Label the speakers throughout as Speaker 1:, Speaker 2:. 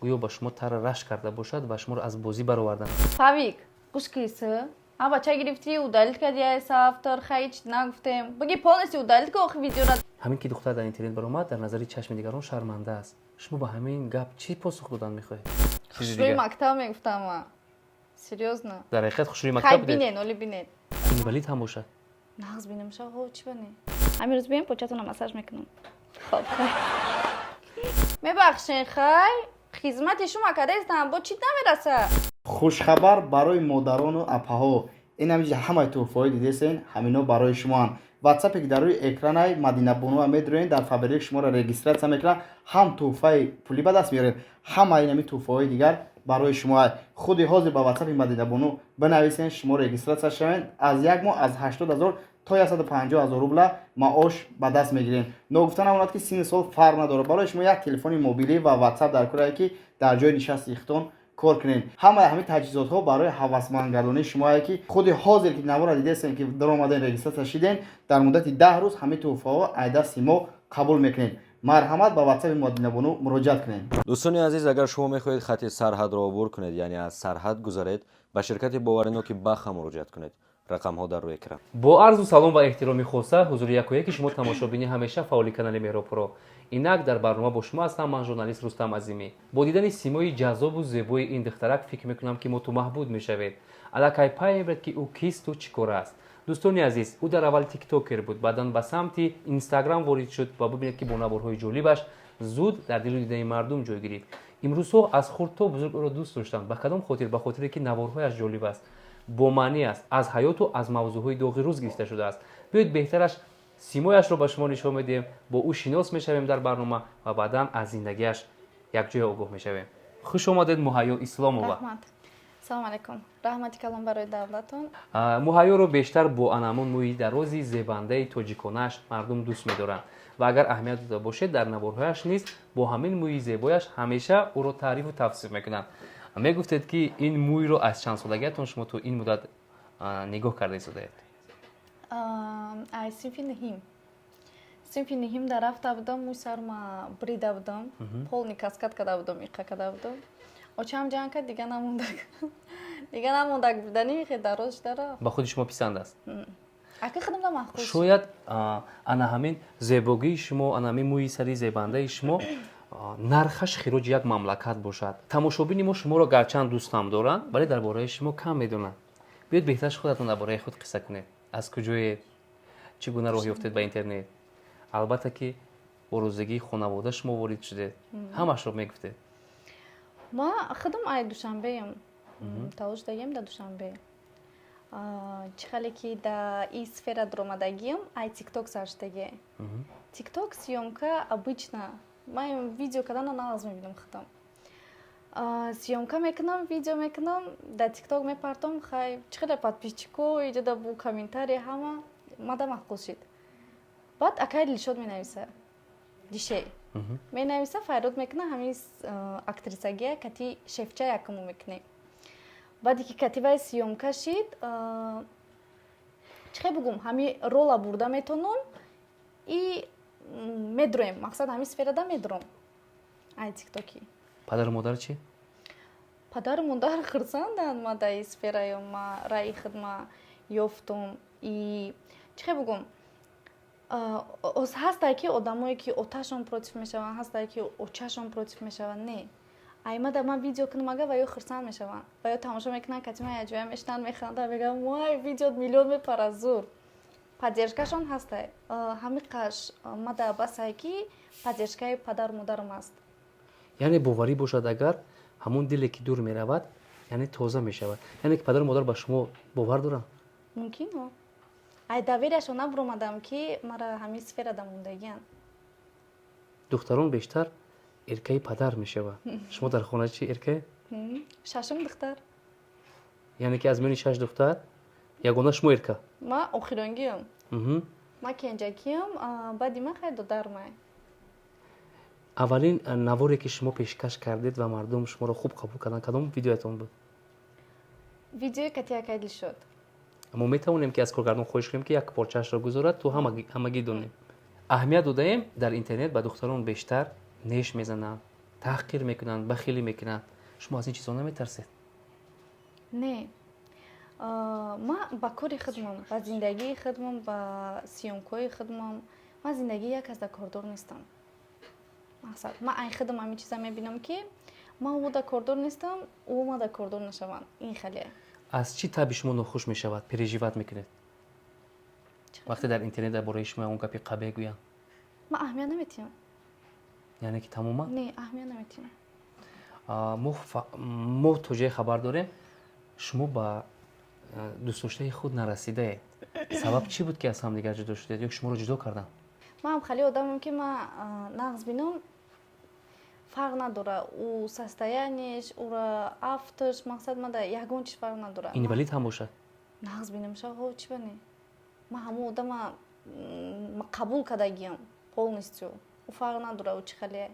Speaker 1: Гӯё ба шумо тарра рашк карда бошад ва шуморо аз бозӣ бароварданд.
Speaker 2: Фавик, гӯш кисы. А бача гирифтӣ, удалить кардӣ, ай соавтор, хай, ҳеч нагуфтем. Биги, полностью удалить ку охи видеора.
Speaker 1: Ҳамин ки духтар дар интернет баромад, дар назари чашми дигарон шарманда аст. Шумо ба ҳамин гап чӣ посух додан мехоҳед? Чизи
Speaker 2: Хушрӯи
Speaker 1: дигар.
Speaker 2: мактаб мегуфтам ма. Серьёзно.
Speaker 1: Дар ҳақиқат хушрӯи
Speaker 2: Хай,
Speaker 1: мактаб будед?
Speaker 2: бинен, оли бинен.
Speaker 1: Инвалид ҳам бошад.
Speaker 2: Нағз бинем ша, ҳо, чӣ бане? Ҳамин рӯз бием, початона массаж мекунам. Хоб, хай. Мебахшен, хай. Хизмати шума кадаистам, бо чӣ намераса?
Speaker 3: Хушхабар барои модарону апаҳо! Ин ҳамиҷа ҳамаи тӯҳфаҳои дидесен, ҳамино барои шумоанд. Ватсапе ки дар рӯи экранай Мадинабонуа медроен, дар Фаберлик шуморо регистрация мекунанд, ҳам тӯҳфаи пулӣ ба даст меоред, ҳамаи ин ҳами тӯҳфаҳои дигар барои шумо. Худи ҳозир ба ватсапи Мадинабону бинависен, шумо регистрация шавед, аз як моҳ аз 80 ҳазор то 150 ҳазор рубла маош ба даст мегирем. Ногуфта намонад, ки синни сол фарқ надорад. Барои шумо як телефони мобилӣ ва ватсап дар корае, ки дар ҷои нишасти ихтон кор кунед. Ҳамаи ҳамин таҷҳизотҳо барои ҳавасмандгардонии шумое, ки худи ҳозир ки навора дидесен, ки даромаден, регистрация шиден, дар муддати 10 рӯз ҳамин тӯҳфаҳо ай дасти мо қабул мекунед. Марҳамат, ба ватсапи Мадинабону муроҷиат кунед.
Speaker 4: Дӯстони азиз, агар шумо мехоҳед хати сарҳадро убур кунед, яъне аз сарҳад гузаред, ба ширкати бовариноки Баха муроҷиат кунед. Рақамҳо дар рӯи экран.
Speaker 1: Бо арзу салом ва эҳтироми хоса ҳузури якояки шумо, тамошобини ҳамеша фаъоли канали Меҳробпуро. Инак дар барнома бо шумо ҳастам ман, журналист Рустам Азимӣ. Бо дидани симои ҷаззобу зебои ин духтарак фикр мекунам, ки моту маҳбуд мешавед, аллакай пай мебаред, ки ӯ кисту чӣ кор аст. Дӯстони азиз, ӯ дар аввал тиктокер буд, баъдан ба самти Инстаграм ворид шуд ва бибинед, ки бо наворҳои ҷолибаш зуд дар дилу дидаи мардум ҷой гирифт. Имрӯзҳо аз хурд то бузург ӯро дӯст доштанд. Ба кадом хотир? Ба хотире ки наворҳояш ҷолиб аст, бомаънӣ аст, аз ҳаёту аз мавзӯъҳои доғи рӯз гирифта шудааст. Биёед, беҳтараш симояшро ба шумо нишон медиҳем, бо ӯ шинос мешавем дар барнома ва баъдан аз зиндагиаш якҷоя огоҳ мешавем. Хуш омадед, Муҳайё Исломова.
Speaker 2: Раҳмат. Салом алайкум. Раҳмати калон барои даъватон.
Speaker 1: Муҳайёро бештар бо анамон мӯи дарози зебандаи тоҷиконааш мардум дӯст медоранд ва агар аҳамият дода бошед, дар наворҳояш низ бо ҳамин мӯи зебояш ҳамеша ӯро таърифу тавсиф мекунанд. Мегуфтед, ки ин мӯйро аз чанд солагиятон шумо то ин муддат нигоҳ карда истодаед?
Speaker 2: Ай синфи нуҳим. Синфи нуҳим дар рафта будам, мӯи сарма брида будам, полный каскад карда будам, иқа карда будам. Очам ҷанг кард, дига намондак. Дига намондак бидани, хе дароз шуда рафт.
Speaker 1: Ба худи шумо писанд аст?
Speaker 2: Ака, худам да маъқул.
Speaker 1: Шояд ана ҳамин зебогии шумо, ана ҳамин мӯи сари зебандаи шумо нархаш хироҷи як мамлакат бошад. Тамошобини мо шуморо гарчанд дӯстам доранд, вале дар бораи шумо кам медонанд. Биёед, беҳтараш худатон дар бораи худ қисса кунед. Аз куҷоед, чӣ гуна роҳ ёфтед ба интернет, албатта ки бо розигии хонавода шумо ворид шудед, ҳамашро мегуфтед.
Speaker 2: Ма худам ай Душанбеям. Таваллуд шудагиам дар Душанбе. Чӣ хеле ки да и сфера дуромадагиам, ай тикток сар шудагие. Тикток съёмка, обычно ман видео кардана нағз мебинам худам. Съёмка мекунам, видео мекунам, дар тикток мепартом. Хай, чӣ хеле подписчико иҷода бу, комментарий, ҳама мада маъқул шид. Баъд акай Дилшод менависа, Дише менависа, файрод мекуна, ҳамин актрисагия кати шефча якуму мекунем. Баъде ки кати вай съёмка шид, чӣ хел бугум, ҳами рола бурда метонам и медроем, мақсад, ҳамин сферада медром ай тиктоки.
Speaker 1: Падару модар чӣ?
Speaker 2: Падару модар хурсанданд. Ма дар сфераё ма раи худма ёфтум. И чӣ хел бугум, ҳастае ки одамое ки оташон против мешаванд, ҳастае ки очашон против мешаванд. Не, аймада ман видео кунам ага, ва ё хурсанд мешаванд, ва ё тамошо мекунанд, кати ман якҷоя мешинанд, механданд, мегӯянд: «Вай, видеот миллион мепара, зур». Поддержкашон ҳастай. Ҳамиқаш мада басае ки поддержкаи падару модарам аст.
Speaker 1: Яъне боварӣ бошад, агар ҳамон диле ки дур меравад, яъне тоза мешавад, яъне ки падару модар ба шумо бовар доранд?
Speaker 2: Мумкин, ай доверияшон набуромадам, ки мара ҳамин сферада мондагиянд.
Speaker 1: Духтарон бештар эркаи падар мешавад. Шумо дар хона чи эрка?
Speaker 2: Шашум духтар.
Speaker 1: Яъне ки аз миёни шаш духтар ягона шумо эрка?
Speaker 2: Ма охиронгиам, ма кенҷакиам, баъди ман хай додармай.
Speaker 1: Аввалин наворе ки шумо пешкаш кардед ва мардум шуморо хуб қабул карданд, кадом видеоятон буд?
Speaker 2: Видеои катиякай Дилшод.
Speaker 1: Мо метавонем ки аз коргардон хоҳиш кунем, ки як порчаашро гузорад, то ҳамагӣ донем. Аҳамият додаем, дар интернет ба духтарон бештар неш мезананд. Таҳқир мекунанд, бахилӣ мекунанд. Шумо аз ин чизҳо наметарсед?
Speaker 2: Не, ман ба кори худмам, ба зиндагии худмам, ба съёмкаҳои худмам. Ман зиндагии як кас да кордор нестам. Мақсад, ман ай худам ҳамин чиза мебинам, ки ман ӯ да кордор нестам, ӯ ма да кордор нашаванд. Ин хеле.
Speaker 1: Аз чӣ таби шумо нохуш мешавад, переживать мекунед, вақте дар интернет дар бораи шумо ягон гапи қабеҳ гӯянд?
Speaker 2: Ман аҳамият наметиҳам.
Speaker 1: Яъне ки тамоман?
Speaker 2: Не, аҳамият наметиҳам.
Speaker 1: Мо то ҷое хабар дорем, шумо ба дӯстдоштаи худ нарасидаед. Сабаб чӣ буд, ки аз ҳамдигар ҷудо шудед ё шуморо ҷудо карданд?
Speaker 2: Ман ҳам хеле одамам, ки ман нағз бинам, фарқ надора ӯ состояниеш, ӯра афташ. Мақсад, мада ягон чиз фарқ надора.
Speaker 1: Инвалид ҳам бошад?
Speaker 2: Нағз бинам шаҳо, чӣ ба не? Ман ҳамон одама қабул кардагиам полностью. Ӯ фарқ надора, ӯ чӣ хеле.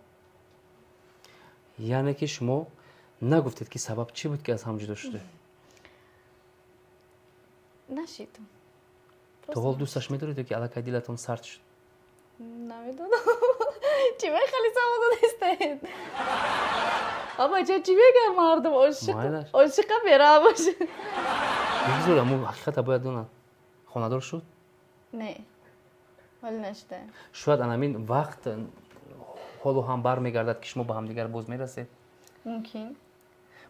Speaker 1: Яъне ки шумо нагуфтед, ки сабаб чӣ буд, ки аз ҳам ҷудо шудед?
Speaker 2: Нашид.
Speaker 1: То ҳол дӯсташ медоред ё ки аллакай дилатон сард шуд?
Speaker 2: Намедонам, чӣ хеле савол додистед. Абача, чӣ мегӯяд мардум? Ошиқа бераҳм.
Speaker 1: Бигзор, аммо ҳақиқата бояд донад. Хонадор шуд?
Speaker 2: Не, ҳоле нашуда.
Speaker 1: Шояд анамин вақт ҳоло ҳам бармегардад, ки шумо ба ҳамдигар боз мерасед.
Speaker 2: Мумкин.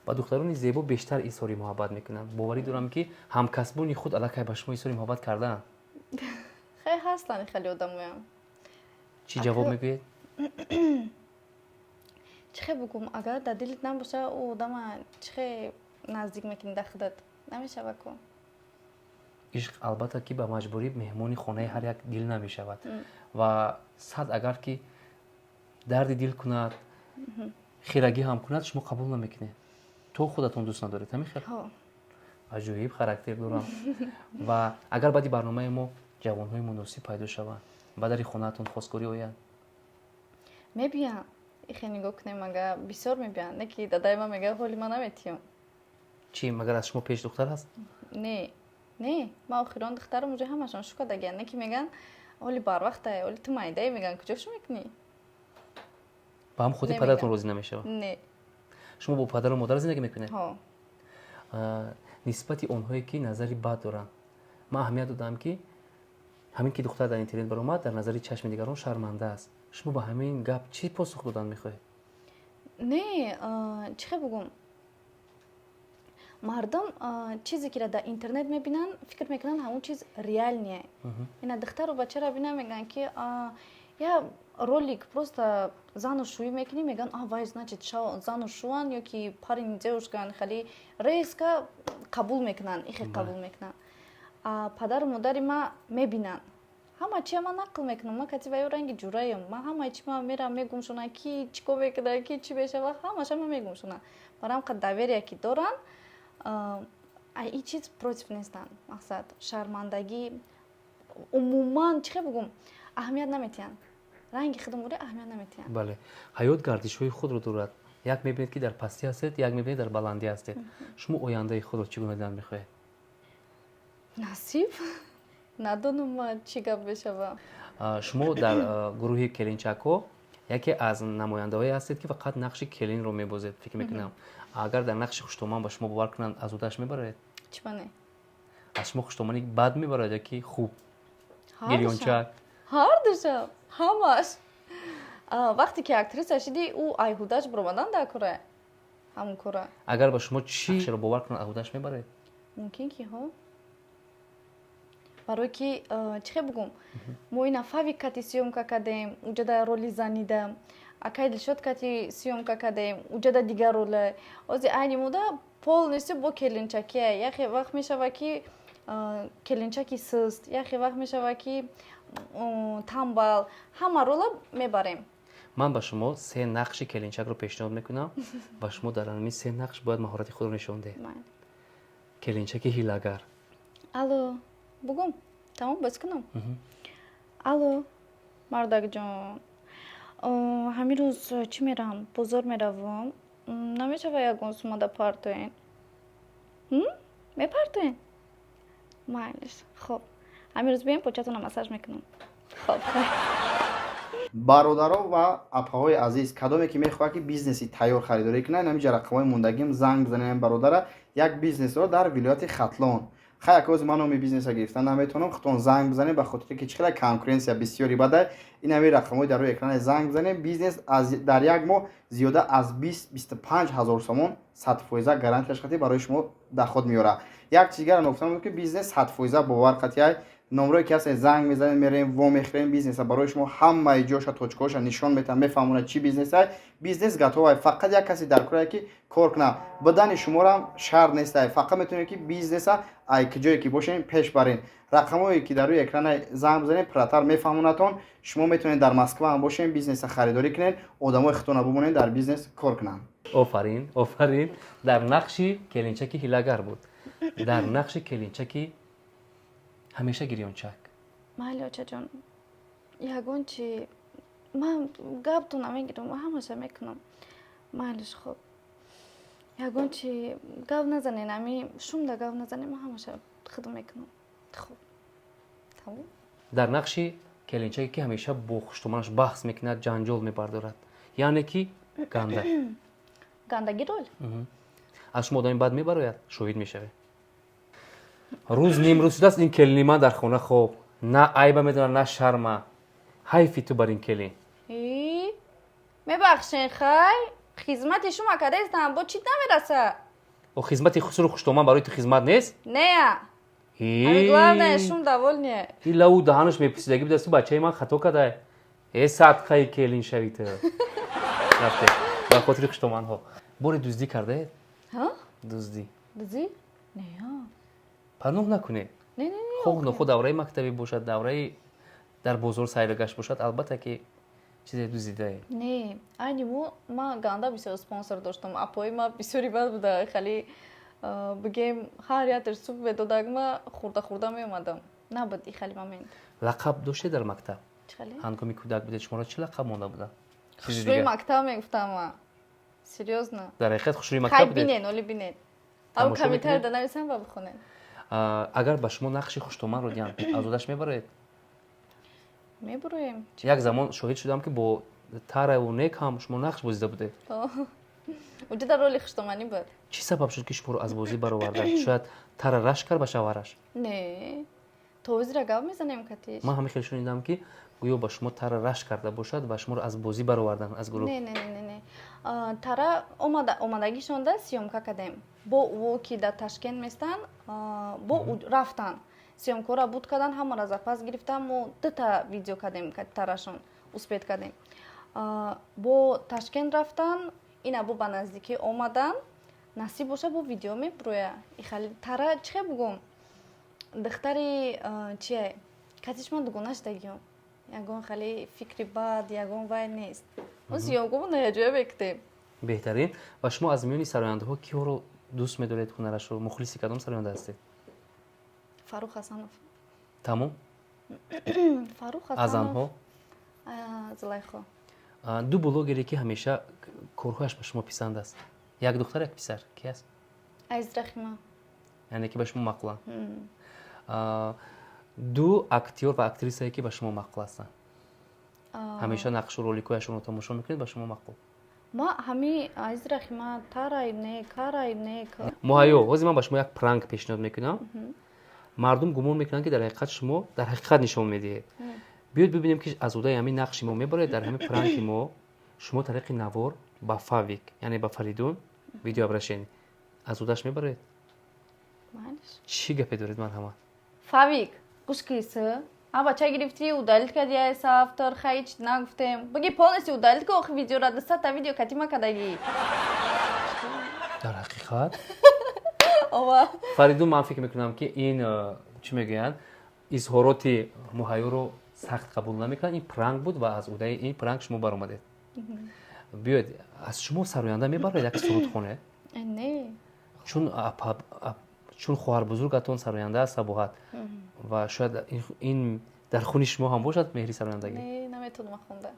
Speaker 1: Ба духтарони зебо бештар изҳори муҳаббат мекунанд. Боварӣ дорам, ки ҳамкасбони худ аллакай ба шумо изҳори муҳаббат кардаанд.
Speaker 2: Хеле ҳастанд хеле одамоям.
Speaker 1: Чӣ ҷавоб мегӯед?
Speaker 2: Чӣ хел бугум? Агар дар дилит набоша, ӯ одама чӣ хел наздик мекунӣ дар худат? Намешава ку.
Speaker 1: Ишқ, албатта, ки ба маҷбурӣ меҳмони хонаи ҳар як дил намешавад. Ва сад агар ки дарди дил кунад, хирагӣ ҳам кунад, шумо қабул намекунед, то худатон дӯст надоред. Ҳамин хел? Аҷоиб характер дорам. Ва агар баъди барномаи мо ҷавонҳои муносиб пайдо шаванд, ба дари хонаатон хостгорӣ оянд?
Speaker 2: Мебиям. Ихе нигоҳ кунем, ага бисёр мебиям. Не ки дадаи ман мегӯяд, ҳоли ман наметиём.
Speaker 1: Чӣ, магар аз шумо пеш духтар ҳаст?
Speaker 2: Не, не, ман охирон духтарам. Уже ҳамашон шукадагиян. Не ки мегӯянд, ҳоли барвақтае, ҳоли ту майдае, мегӯянд, куҷо шу мекунӣ?
Speaker 1: Ба ҳам хотир падаратон розӣ намешавад?
Speaker 2: Не.
Speaker 1: Шумо бо падару модар зиндагӣ мекунед?
Speaker 2: Ҳо.
Speaker 1: Нисбати онҳое, ки назари бад доранд, ман аҳамият додам, ки ҳамин ки духтар дар интернет баромад, дар назари чашми дигарон шарманда аст. Шумо ба ҳамин гап чӣ посух додан мехоҳед?
Speaker 2: Не, чӣ хел бугум, мардум чизе ки дар интернет мебинанд, фикр мекунанд, ҳамон чиз реальный. Ина духтару бачаро бинанд, мегӯянд, ки я ролик просто зану шӯӣ мекунӣ, мегӯянд, а вай, значит, зану шӯан ё ки парень девушкаан. Хеле резко қабул мекунанд, ихе қабул мекунанд. А падару модари ма мебинанд ҳама чия. Ман нақл мекунам, ман кати ваё ранги ҷураем. Ман ҳамаи чи ман мерам, мегумшонам, ки чӣ кор мекунад, ки чӣ мешава, ҳамаша ман мегумшонам. Барам қад доверие ки доранд, ин чиз против нестанд. Мақсад, шармандагӣ умуман, чӣ хел бугум, аҳамият наметиҳанд. Ранги худумуре аҳамият наметиҳанд.
Speaker 1: Бале, ҳаёт гардишҳои худро дорад. Як мебинед, ки дар пастӣ ҳастед, як мебинед, дар баландӣ ҳастед. Шумо ояндаи худро чӣ гуна дидан мехоҳед?
Speaker 2: Насиб, надонам ман чӣ гап мешава.
Speaker 1: Шумо дар гурӯҳи келинчакҳо яке аз намояндаҳое ҳастед, ки фақат нақши келинро мебозед. Фикр мекунам, агар дар нақши хуштоман ба шумо бовар кунанд, аз уҳдаш мебароед?
Speaker 2: Чӣ ба не?
Speaker 1: Аз шумо хуштомани бад мебарояд ё ки хуб, гирёнчак?
Speaker 2: Ҳардуша, ҳамаш. Вақте ки актриса шидӣ, ӯ айҳудаш баромадан дар кора, ҳамон кора.
Speaker 1: Агар ба шумо чӣ нақшеро бовар кунанд, аз уҳдаш мебароед?
Speaker 2: Мумкин ки ҳо, барое ки, чӣ хел бугум, мо ина фавик кати съёмка кардем, уҷада роли занида, акай Дилшод кати съёмка кардем, уҷада дигар рола. Ози айни муда полностью бо келинчакия. Яхе вақт мешава, ки келинчаки суст, яхе вақт мешава, ки тамбал. Ҳама рола мебарем.
Speaker 1: Ман ба шумо се нақши келинчакро пешниҳод мекунам ва шумо дар ҳамин се нақш бояд маҳорати худро нишон диҳед. Келинчаки ҳилагар.
Speaker 2: Алло, бугум, тамом, боз кунам. Алло, мардакҷон, ҳамин рӯз чӣ мерам, бозор меравам, намешава ягон сумада партоен? Мепартоен? Майлиш, хоб, ҳамин рӯз биёем, початона массаж мекунам. Хоб.
Speaker 3: Бародаро ва апаҳои азиз, кадоме ки мехоҳад, ки бизнеси тайёр харидорӣ кунад, ҳамиҷа рақамҳои мондагим, занг бизанем. Бародара як бизнес дорад дар вилояти Хатлон. Хай, акози ман номи бизнеса гирифта наметавонам, худтон занг бизанем, ба хотире ки чӣ қадар конкуренция бисёри бада. Ин ҳамин рақамҳои дар рӯи экране, занг бизанем. Бизнес дар як моҳ зиёда аз 20-25 ҳазор сомон 100% гарантияш қатӣ барои шумо доход меорад. Як чиз дигарам гуфтам буд, ки бизнес 100% бовар қатъиай. Номрое ки ҳастен, занг мезанем, мерем, во мехӯрем. Бизнеса барои шумо ҳамаи ҷоша, точкаҳоша нишон метавам, мефаҳмонад, чӣ бизнесай. Бизнес готовай, фақат як касе дар корае, ки кор кунад. Бидани шуморам шарт нестай, фақат метавонед, ки бизнеса ай ҷое ки бошем, пеш барен. Рақамҳое ки дар рӯи экрана, занг бизанед, пурратар мефаҳмонатон. Шумо метавонед дар Москва ҳам бошем, бизнеса харидорӣ кунед, одамои худтона бимонед, дар бизнес кор кунанд.
Speaker 1: Офарин, офарин! Дар нақши келинчаки ҳилагар буд, дар нақши келинчаки ҳамеша гирёнчак.
Speaker 2: Майли, очаҷон, ягон чи ман гаптон намегирам, ҳамаша мекунам. Майлиш, хуб, ягон чи гап назанен, ами шумда гап назанем, ман ҳамаша худм мекунам. Хуб, тамом.
Speaker 1: Дар нақши келинчаке, ки ҳамеша бо хуштоманаш баҳс мекунад, ҷанҷол мебардорад, яъне ки ганда.
Speaker 2: Гандаги рол.
Speaker 1: Аз шумо одами бад мебарояд, шоҳид мешавед. Рӯз нимрӯз шудааст, ин келини ман дар хона хоб, на айба медонад, на шарма. Ҳайфи ту бар ин келин.
Speaker 2: И мебахшен, хай, хизмати шума кадаистам, бо чӣ намераса?
Speaker 1: О, хизмати хусуру хуштоман барои ту хизмат нест?
Speaker 2: Нея. Ами главное, шум довольны.
Speaker 1: Илау даҳанаш меписидагӣ будасту, бачаи ман хато кадай. Э, садқаи келин шави ту. Рафте ба хотири хуштоманҳо. Боре дуздӣ кардаед?
Speaker 2: Ҳа?
Speaker 1: Дуздӣ.
Speaker 2: Дуздӣ? Нея.
Speaker 1: Паноҳ накунед.
Speaker 2: Не, не, не.
Speaker 1: Хоҳ нохоҳ, давраи мактабӣ бошад, давраи дар бозор сайргашт бошад, албатта ки чизе дуздидаед.
Speaker 2: Не, айни мо ман ганда бисёр спонсор доштам. Апои ма бисёри бад буда, хали бигем, ҳар як суб медодаг, ма хурда хурда меомадам. Набуд и хали момент.
Speaker 1: Лақаб доштед дар мактаб?
Speaker 2: Чӣ хали?
Speaker 1: Ҳангоми кӯдак будед, шуморо чӣ лақаб монда буданд? Чизи
Speaker 2: Хушрӯи
Speaker 1: дигар.
Speaker 2: мактаб мегуфтам ма. Серьёзно.
Speaker 1: Дар ҳақиқат хушрӯи
Speaker 2: Хай,
Speaker 1: мактаб будед?
Speaker 2: бинен, оли бинен. Абу
Speaker 1: Тамошо
Speaker 2: комментарий
Speaker 1: мекунед?
Speaker 2: да нависам ва бихонен.
Speaker 1: Агар ба шумо нақши хуштоманро диҳанд, аз одаш мебароед?
Speaker 2: Мебуроем.
Speaker 1: Як замон шоҳид шудам, ки бо тараву нек ҳам шумо нақш бозида будед.
Speaker 2: Уҷа дар роли хуштоманӣ буд.
Speaker 1: Чӣ сабаб шуд, ки шуморо аз бозӣ бароварданд? Шояд Тара рашк кард ба шавҳараш?
Speaker 2: Не. То озира гап мезанем катиш.
Speaker 1: Ман ҳамин хел шунидам, ки гӯё ба шумо Тара рашк карда бошад ва шуморо аз бозӣ бароварданд, аз гурӯҳ.
Speaker 2: Не, не, не, не, не. Тара омада, омадагишонда съёмка кардем. Бо ӯ ки дар Ташкент местанд, бо рафтан. Съёмкаро буд кардан, ҳамаро запас гирифтан, мо дута видео кардем тарашон, успеть кардем. Бо Ташкент рафтан, ина бо ба наздикӣ омадан, насиб боша, бо видео мебуроя. Ихали Тара, чӣ хел бугум? Духтари чие? Катиш ман дугона шудагиём. Ягон хали фикри бад, ягон вай нест. Мо съёмкамо наяҷоя мекутем.
Speaker 1: Беҳтарин. Ва шумо аз миёни сарояндаҳо киҳоро дӯст медоред, ҳунарашро? Мухлиси кадом сароянда ҳастед?
Speaker 2: Фаррух Ҳасанов.
Speaker 1: Тамом?
Speaker 2: Фаррух
Speaker 1: Аз
Speaker 2: Ҳасанов.
Speaker 1: занҳо?
Speaker 2: Зулайхо.
Speaker 1: Ду блогере, ки ҳамеша корҳояш ба шумо писанд аст, як духтар, як писар, ки аст?
Speaker 2: Азиз Рахима.
Speaker 1: Яъне ки ба шумо маъқуланд. Ду актёр ва актрисае, ки ба шумо маъқул ҳастанд, ҳамеша нақшу роликҳояшонро тамошо мекунед, ба шумо маъқул.
Speaker 2: Ма ҳами Азиз Рахима, Тарай нек, Карай нек.
Speaker 1: Муҳайё, ҳозир ман ба шумо як пранк пешниҳод мекунам. Мардум гумон мекунанд, ки дар ҳақиқат шумо дар ҳақиқат нишон медиҳед. Биёед бибинем, ки аз удаи ҳамин нақши мо мебароед. Дар ҳамин пранки мо шумо тариқи навор ба Фавик, яъне ба Фаридун, видеообращение, аз удаш мебароед.
Speaker 2: Майлиш.
Speaker 1: Чӣ гапе доред, марҳамат.
Speaker 2: Фавик, гӯш кисы. А бача гирифтӣ, удалить кардӣ, ай соавтор, хай, ҳеч нагуфтем. Баги полностью удалить ка, охи видеора 200-та видео катима кардагӣ.
Speaker 1: Дар ҳақиқат?
Speaker 2: Ова.
Speaker 1: Фаридун, ман фикр мекунам, ки ин чӣ мегӯянд, изҳороти Муҳайёро сахт қабул намекунанд. Ин пранк буд ва аз удаи ин пранк шумо баромадед. Биёед, аз шумо сароянда мебароед, як суруд хонед?
Speaker 2: Не.
Speaker 1: Чун хоҳарбузургатон сароянда аст, Сабоҳат, ва шояд ин дар хуни шумо ҳам бошад, меҳри сарояндагӣ.
Speaker 2: Не, наметавонам хонда.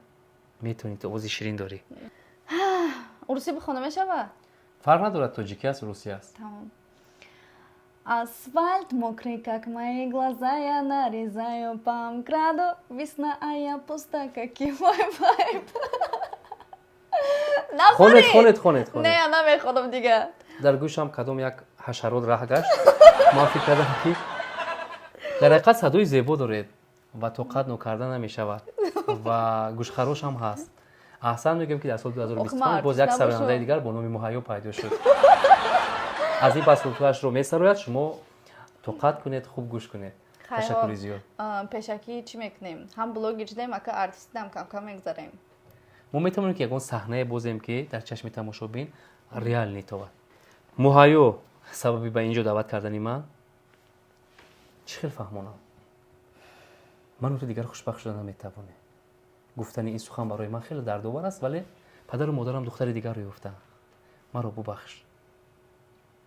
Speaker 1: Метавонӣ, ту овози ширин дорӣ.
Speaker 2: Урусӣ бихонда мешавад?
Speaker 1: Фарқ надорад, тоҷикӣ аст, русӣ аст.
Speaker 2: Тамом. Асфальт мокрый, как мои глаза, я нарезаю по МКАДу. Весна, а я пуста, как и мой вайб.
Speaker 1: Хонед, хонед, хонед, хонед.
Speaker 2: Не, намехонам дига.
Speaker 1: Дар гӯшам кадом як ҳашарот раҳ гашт. Ман фикр кардам, ки дар ҳақиқат садои зебо доред ва тоқат нокарда намешавад ва гӯшхарош ҳам ҳаст. Аҳсан мегӯем, ки дар соли 2025 боз як сарояндаи дигар бо номи Муҳайё пайдо шуд. Аз ин пас сурудҳояшро месарояд, шумо тоқат кунед, хуб гӯш кунед. Ташаккури зиёд.
Speaker 2: Пешакӣ чӣ мекунем? Ҳам блогер шудем, ака, артистам камкам мегзарем.
Speaker 1: Мо метавонем, ки ягон саҳнае бозем, ки дар чашми тамошобин реал нетобад. Муҳайё, сабаби ба ин ҷо даъват кардани ман чӣ хел фаҳмонам? Ману ту дигар хушбахт шуда наметавонем. Гуфтани ин сухан барои ман хеле дардовар аст, вале падару модарам духтари дигарро ёфтанд. Маро бубахш.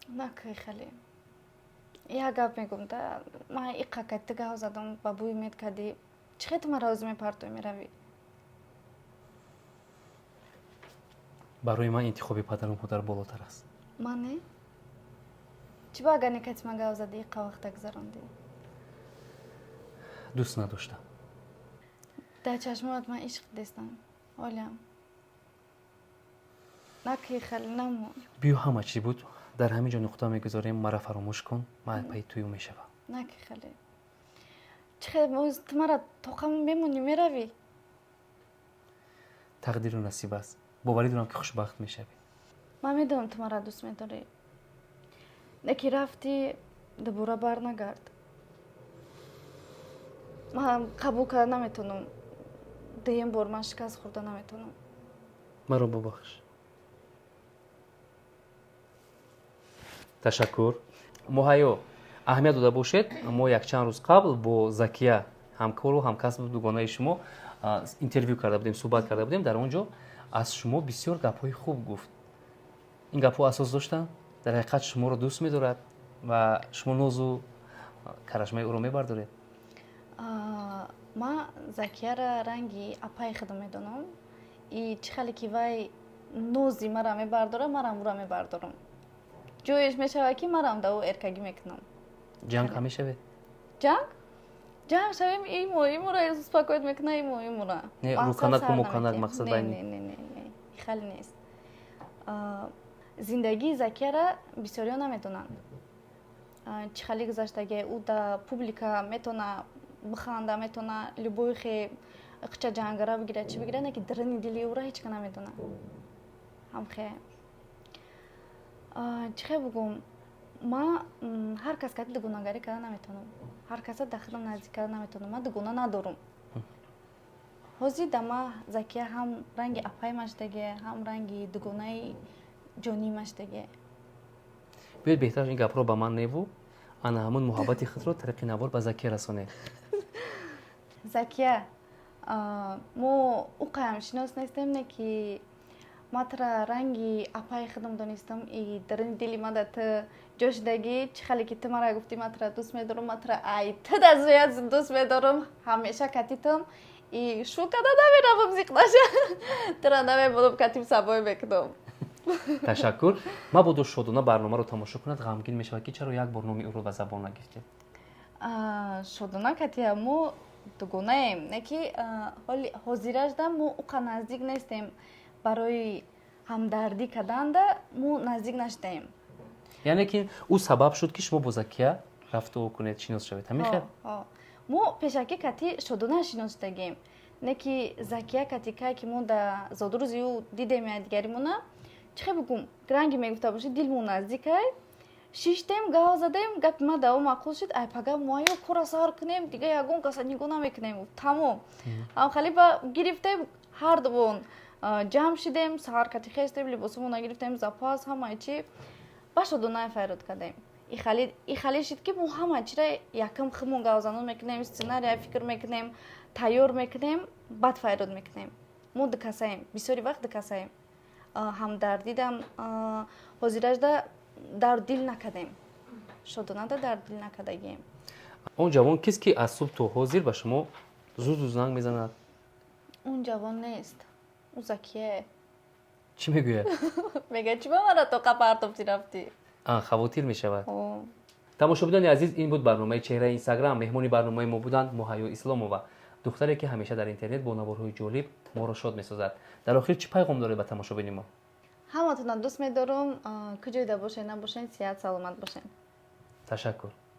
Speaker 2: Накай, хеле як гап мегум да. Ман иқа кати гав задам, ба бӯи мед кардӣ. Чӣ хел ту маро ҳозир мепартоӣ, меравӣ?
Speaker 1: Барои ман интихоби падару модар болотар аст.
Speaker 2: Ман не? Чӣ ба агар некати ман гав задӣ, иқа вақта гузарондӣ?
Speaker 1: Дӯст надоштам.
Speaker 2: Дар чашмоят ман ишқ дистам, олям. Накӣ, хеле намон.
Speaker 1: Биё, ҳама чӣ буд, дар ҳамин ҷо нуқта мегузорем. Мара фаромӯш кун, ман пайи тую мешавам.
Speaker 2: Накӣ, хеле. Чӣ хел ту мара тоқам мемонӣ, меравӣ?
Speaker 1: Тақдиру насиб аст. Боварӣ дорам, ки хушбахт мешавӣ.
Speaker 2: Ман медонам, ту мара дӯст медорӣ. Неки рафтӣ, дубора бар нагард. Ман қабул карда наметавонам. Дуюм бор ман шикаст хӯрда наметавонам.
Speaker 1: Маро бубахш. Ташаккур. Муҳайё, аҳамият дода бошед, мо якчанд рӯз қабл бо Закия, ҳамкору ҳамкасбу дугонаи шумо, интервю карда будем, суҳбат карда будем. Дар он ҷо аз шумо бисёр гапҳои хуб гуфт. Ин гапҳо асос доштанд? Дар ҳақиқат шуморо дӯст медорад ва шумо нозу карашмаи ӯро мебардоред?
Speaker 2: Ман Закияра ранги апаи худам медонам. И чӣ хеле ки вай нози мара мебардорад, марам ӯра мебардорам. Ҷоеш мешавад, ки марам да ӯ эркагӣ мекунам.
Speaker 1: Ҷанг ҳам мешавед?
Speaker 2: Ҷанг? Ҷанг шавем, имо имура успокоить мекуна, имо имура.
Speaker 1: Не, рӯканак, муканак, мақсад
Speaker 2: байни. Не, не, не, не, хеле нест. Зиндагии Закияра бисёриҳо намедонанд. Чӣ хеле гузаштагие. Ӯ да публика метавона биханда, метавона любой хе иқча ҷангара бигирад, чӣ бигирад, не ки даруни дили ӯра ҳеҷ ка намедонад. Ҳамхе. Чӣ хел бугум? Ман ҳар кас кати дугонагарӣ карда наметавонам. Ҳар каса дар худам наздик карда наметавонам. Ман дугона надорам. Ҳозир да ман Закия ҳам ранги апаи ман шудагие, ҳам ранги дугонаи ҷонии ман шудагие.
Speaker 1: Биёед, беҳтараш ин гапро ба ман неву, ана ҳамун муҳаббати худро тариқи навор ба Закия расонед.
Speaker 2: Закия, мо ӯқаям шинос нестем, не ки ман тура ранги апаи худам донистам. И даруни дили ман да ту ҷо шудагӣ. Чӣ хеле ки ту мара гуфтӣ, ман тура дӯст медорам, ман тура ай ту да зиёд дӯст медорам, ҳамеша катитам. И шу када намеравам, зиқ наша. Тура намемонам, катим сабой мекунам.
Speaker 1: Ташаккур. Мабодо Шодона барномаро тамошо кунад, ғамгин мешавад, ки чаро як бор номи ӯро ба забон нагирифтед.
Speaker 2: Шодона катия мо дугонаем, не ки ҳозиражда мо уқа наздик нестем. Барои ҳамдардӣ карданда мо наздик нашудаем.
Speaker 1: Яъне ки ӯ сабаб шуд, ки шумо бо Закия рафту кунед, шинос шавед, ҳамин хел?
Speaker 2: Мо пешакӣ кати Шодона шинос шудагем, не ки Закия кати кай ки мо да зодрӯзи ӯ дидем якдигаримона, чӣ хел бугум, ранги мегуфта бошӣ, дилмон наздикай. Шиштем, гав задем, гапи ма да ӯ маъқул шуд. Ай пага муайё кора сар кунем, дига ягон каса нигоҳ намекунем, тамом. Ҳамхали ба гирифтем, ҳардувон ҷамъ шидем, саҳар кати хестем, либосомона гирифтем, запас, ҳамаи чи, ба Шодонае файрод кардем. Ихали шид, ки мо ҳама чира якам худмон гавзанон мекунем, сценария фикр мекунем, тайёр мекунем, баъд файрод мекунем. Мо дукасаем, бисёри вақт дукасаем. Ҳамдардидам ҳозиражда дар дил накардем, Шодонада дар дил накардагием.
Speaker 1: Он ҷавон кист, ки аз субҳ то ҳозир ба шумо зуд зуд занг мезанад?
Speaker 2: Он ҷавон нест, ӯ Закия.
Speaker 1: Чӣ мегӯяд?
Speaker 2: Мегӯяд, чӣ ба мара тоқа партофтӣ, рафтӣ?
Speaker 1: Хавотир мешавад. Тамошобинони азиз, ин буд барномаи «Чеҳраи Инстаграм». Меҳмони барномаи мо буданд Муҳайё Исломова, духтаре, ки ҳамеша дар интернет бо наворҳои ҷолиб моро шод месозад. Дар охир чӣ пайғом доред ба тамошобини мо?
Speaker 2: Ҳаматонро дӯст медорам. Куҷоида бошед, набошед, сиҳат, саломат бошед.
Speaker 1: Ташаккур.